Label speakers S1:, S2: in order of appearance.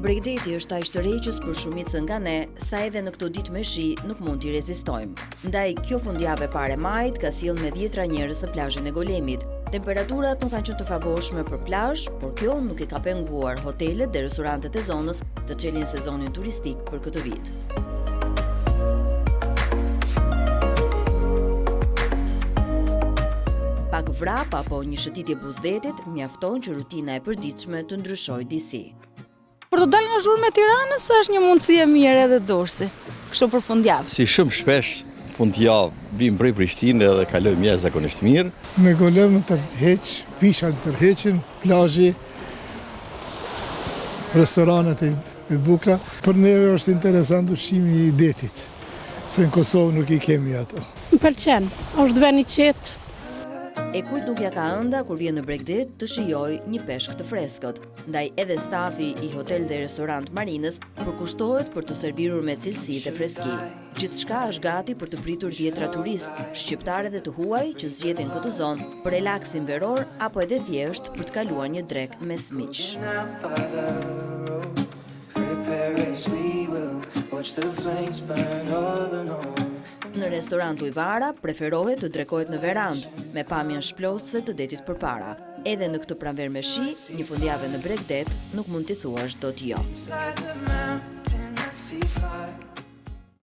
S1: Bregdeti është aq tërheqës për shumicën nga ne, sa edhe në këto ditë me shi nuk mund t'i rezistojmë. Ndaj, kjo fundjavë e parë e majit ka sjellë me dhjetra njerëz në plazhin e Golemit. Temperaturat nuk kanë qenë të favorshme për plazh, por kjo nuk i ka penguar hotelet dhe restorantet e zonës të çelin sezonin turistik për këtë vit. Pak vrap apo një shëtitje buzë detit mjafton që rutina e përditshme të ndryshojë disi.
S2: Për të dalë nga zhurma e Tiranës është një mundësi e mirë edhe Durrësi, kështu për fundjavë.
S3: Si shumë shpesh fundjavë vijmë prej Prishtine edhe kalojmë jashtëzakonisht mirë.
S4: Në Golem më tërheq, pisha më tërheqin, plazhi, restoranet e bukura. Për neve është interesant ushqimi i detit, se në Kosovë nuk i kemi ato.
S2: Më pëlqen, është vend i qetë.
S1: E kujt nuk ia ka ënda kur vjen në bregdet të shijojë një peshk të freskët. Ndaj edhe stafi i hotel dhe restorant Marinës përkushtohet për të servirur me cilësi dhe freski. Gjithçka është gati për të pritur dhjetra turistë, shqiptarë dhe të huaj që zgjedhin këtë zonë për relaksin veror apo edhe thjesht për të kaluar një drekë mes miqsh. Në restorant Ujvara preferohet të drekohet në verandë, me pamjen shplodhëse të detit përpara. Edhe në këtë pranverë me shi, një fundjavë në bregdet nuk mund t'i thuash dot jo.